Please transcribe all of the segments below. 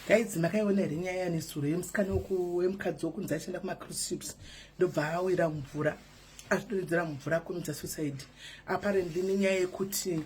Guys, makaiona here nyaya yanesuro yemusikana wemukadzi wokunzi aishanda kumacruise ships, ndobva awira mumvura, azvidonhedzera mumvura, akomita suicide apparently nenyaya yekuti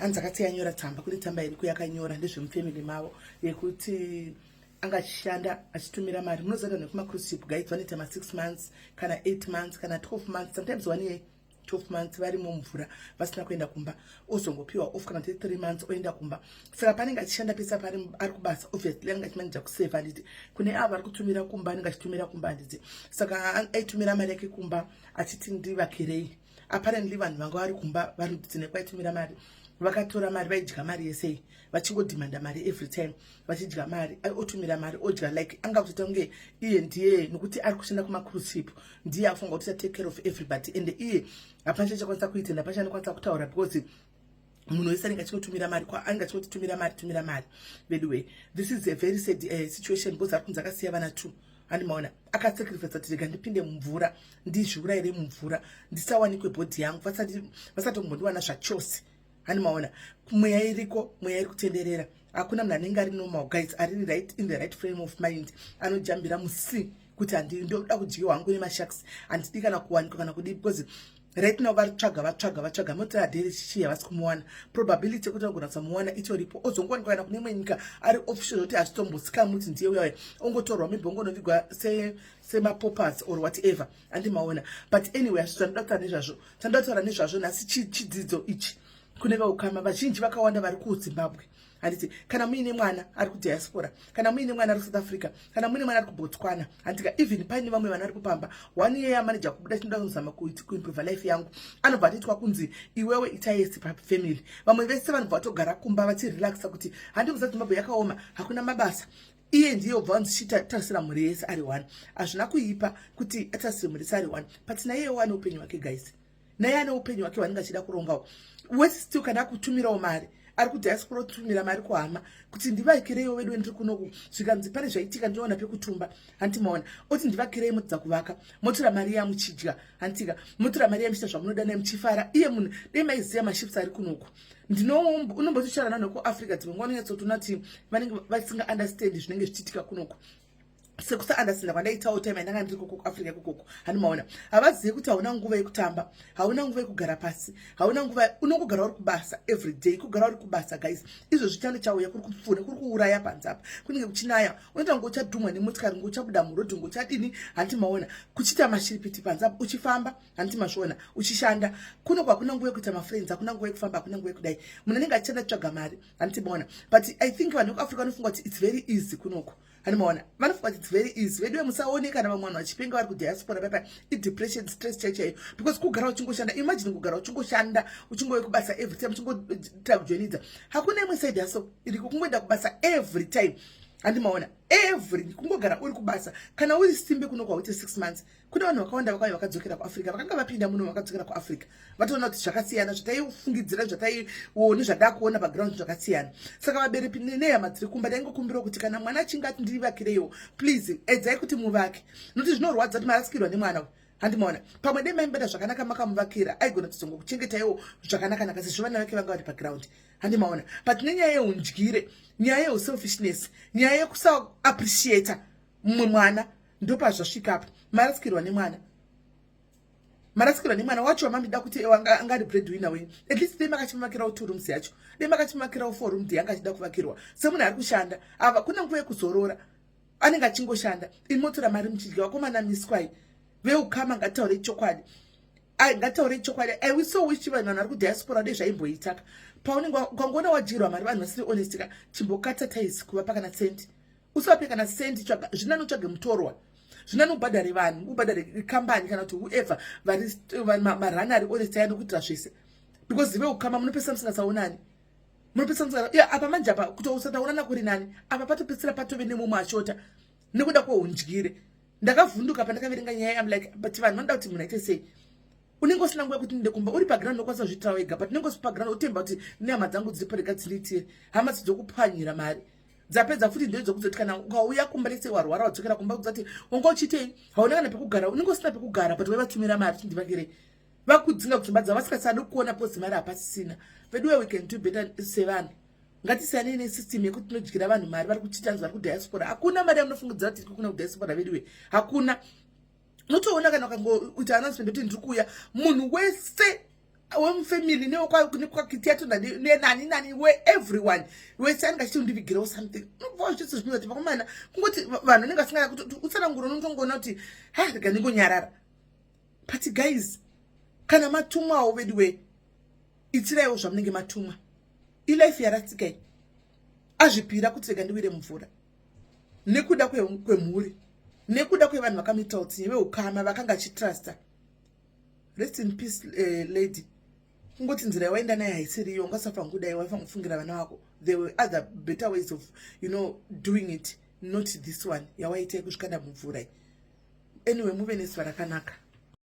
anzi akati yanyora tsamba. Kune tsamba iriko yakanyora ndezvemufamily mavo yekuti anga achishanda achitumira mari. Munoziva vanhu vekumacruise ship, guys, vanoita ma6 months kana 8 months kana 12 months, sometimes one year, 12 months varimo mumvura vasina kuenda kumba. Ozongopiwa off kana kuti 3 months, oenda kumba. Saka panenge achishanda pese ari kubasa, obviously anenge achimanija kusevha, handiti? Kune avo vari kutumira kumba, anenge achitumira kumba, handiti? Saka aitumira mari yake kumba achiti, "Ndivakirei." Apparently vanhu vanga vari kumba vari kudzi kwaitumira mari, vakatora mari, vaidya mari yesei, vachingodhimanda mari every time, vachidya mari. Otumira mari, odya. Like anga kutoita kunge iye ndiye, nokuti ari kushanda kumacruise ship, ndiye afunga kuti take care of everybody, and iye hapana chachakwanisa kuita, and hapana chanokwanisa kutaura because munhu wese anenge achingotumira mari, anenge achingoti, "Tumira mari, tumira mari." Anyway, this is a very sad situation because ari kunzi akasiya vana two, handimaona? Akasacrifice kuti, "Rega ndipinde mumvura, ndizviurayire mumvura, ndisawanikwe body yangu, vasati kumbondiwana zvachose," handimaona? Mweya iriko, mweya iri kutenderera. Hakuna munhu anenge ari normal, guys, ari right in the right frame of mind anojambira musea kuti, "Handi ndoda kudyiwa hangu nemasharks, handidi kana kuwanikwa kana kudii," because right now vatsvaga, vatsvaga, vatsvaga. Moti adhere chichi, havasi kumuwana. Probability yekuti vagona kusamuwana itoripo. Ozongowanikwa kana kune imwe nyika ari official, kuti hazvitombosikamu kuti ndiye uyauya, ongotorwa, maybe ongonovigwa semapaupers or whatever, handimaona? But anyway, hazvi zvandoda kutaura nezvazvo. Chandoda kutaura nezvazvo nhasi chidzidzo ichi kune veukama vazhinji vakawanda vari kuZimbabwe, handiti? Kana muine mwana ari kudiaspora, kana muine mwana ari kuSouth Africa, kana muine mwana ari kuBotswana, handitika? Even paine vamwe vana vari kupamba, one year manager kubuda, chinoda kuzama kuimprova life yangu, anobva atoitwa kunzi, "Iwewe ita yesi pafamily." Vamwe vese vanobva vatogara kumba vachirelaxa kuti, "Handi kuza Zimbabwe yakaoma, hakuna mabasa." Iye ndiye obva wanzi, "Chitarisira mhuri yese ari one." Hazvina kuipa kuti atarisire mhuri yese ari one, but naiyewo ane upenyu hwake, guys. Naye ane upenyu hwake hwanenge achida kurongawo. Wese still kana akutumirawo mari ari kudiaspora, kutumira mari kuhama kuti, "Ndivakireiwo vedu, ndiri kunoku." Zvikanzi pane zvaitika, ndinoona pekutumba, hanti maona? Oti, "Ndivakirei," motidza kuvaka, motora mari yamuchidya, hantika? Motora mari yamuchiita zvamunoda naye, muchifara. Iye munhu, dei maiziva mashifts ari kunoku. Unombotoshara nanhu kuAfrica, dzimwe nguva unonyatsotoona kuti vanenge vasinga understand zvinenge zvichiitika kunoku, sekusaunderstanda kwandaitawo time yandanga ndiri koko kuAfrica ikokoko, handimaona? Havazivi kuti hauna nguva yekutamba, hauna nguva yekugara pasi, hauna nguva. Unongogara uri kubasa every day, kugara uri kubasa, guys. Izvozvi chando chauya, kuri kupfuna, kuri kuuraya panze apa, kunenge kuchinaya. Unoita kunge uchadhumwa nemotikari, nge uchabuda murodhi, nge uchadini, hanti maona? Kuchiita mashiripiti panze apa uchifamba, hanti mazviona? Uchishanda kuno, hakuna nguva yekuita mafriends, hakuna nguva yekufamba, hakuna nguva yekudai. Munhu anenge achichanda tsvaga mari, hanti maona? But I think vanhu vekuAfrica vanofunga kuti it's very easy kunoko, handimaona? Vanofunga kuti it's very easy. Veduwe, musaone kana vamwe vanhu vachipenga vari kudiaspora papa, idepression, stress chai chaiyo, because kugara uchingoshanda. Imagine kugara uchingoshanda, uchingove kubasa every time, uchingoita kujoinidza. Hakuna imwe side yaso iriko, kungoenda kubasa every time, handimaona? Every kungogara uri kubasa. Kana uri simbe kuno, kwauite 6 months. Kune vanhu vakawanda vakauya vakadzokera kuAfrica, vakanga vapinda muno, vakadzokera kuAfrica, vatoona kuti zvakasiyana. Zvataifungidzira, zvataione, zvadakuona paground zvakasiyana. Saka vabereki nehama dziri kumba, ndaingokumbirawo kuti kana mwana achinge ati, "Ndivakireiwo," please edzai kuti muvake, nokuti zvinorwadza kuti marasikirwa nemwana uyu, handimaona? Pamwe dai maimbeda zvakanaka, makamuvakira, aigona kuzongokuchengetaiwo zvakanaka-naka, sezvo vana vake vanga vari paground, handimaona? But nenyaya yeundyire, nyaya yeuselfishness, nyaya yekusaappreciata mumwe mwana, ndopazvasvikapo. Marasikirwa nemwana, marasikirwa nemwana wacho wamamida kuti anga ari breadwinner wenyu. At least dai makachimuvakirawo two rooms yacho, dai makachimuvakirawo four rooms yanga achida kuvakirwa. Semunhu ari kushanda, ava kuna nguva yekuzorora, anenge achingoshanda. Imotora mari muchidya. Vakomana, miswai. Veukama, ngatitaurei chokwadi, ngatitaurei chokwadi. I so wish vanhu vari kudiaspora dai zvaimboitaka. Paunenge ukangoona wadyirwa mari, vanhu vasiri honest ka, chimbokata ties, kuvapa kana sendi, usivape kana sendi. Tsvaga zvinani, utsvage mutorwa zvinani, ubhadhare vanhu, ubhadhare kambani kana kuti whoever vari marani ari honest aya, nokuitira zvese, because veukama munopesa musingasaonani, munopesa musinga. Apa manje apa kuti usataonana kuri nani. Apa patopedzisira patove nemumwe ashota nekuda kweundyire. Ndakavhunduka pandakaverenga nyaya. Am like, but vanhu vanoda kuti munhu aite sei? Unenge usina nguva yekuti ndinde kumba, uri paground, unokwanisa kuzviitira wega, but unenge usi paground, utemba kuti nehama dzangu dziripo, rega dzindiitire. Hama dzokupwanyira mari, dzapedza futi ndedzokuzoti kana ukauya kumba lese warwara, wadzokera kumba, kuzati wanga uchiitei? Hauna kana pekugara, unenge usina pekugara, but waivatumira mari, "Chindivakirei." Vakudzinga kudzimba dzavo, vasikasadi kuona pozi mari hapasisina. Veduwe, we can do better sevanhu. Ngatisiyanei nesystem yekuti tinodyira vanhu mari vari kuchitanzi vari kudiaspora. Hakuna mari yamunofungidzira kuti iri kuna kudiaspora, veduwe, hakuna. Unotoona kana ukangoita announcement kuti ndiri kuuya, munhu wese wemufamily newekwakitiatona nenani nani, we everyone wese anenge achiti undivigirawo something. Unobva wazvitsi zvinoita kuti vakomana, kungoti vanhu vanenge vasingada kuti utsanangura, unotongoona kuti ha, rega ndingonyarara. But guys, kana matumwawo, veduwe, itiraiwo zvamunenge matumwa. Ilife yaratsikai. Azvipira kuti rega ndiwire mumvura nekuda kwemhuri, nekuda kwevanhu vakamuita utsinye, veukama vakanga achitrusta. Rest in peace, lady. Kungoti nzira yawaenda nayo haisiriyo. Ungasafanira kudai, waifanira kufungira vana vako. There were other better ways of doing it, not this one yawaita yekusvikanda mumvura. Anyway, muve nezuva rakanaka.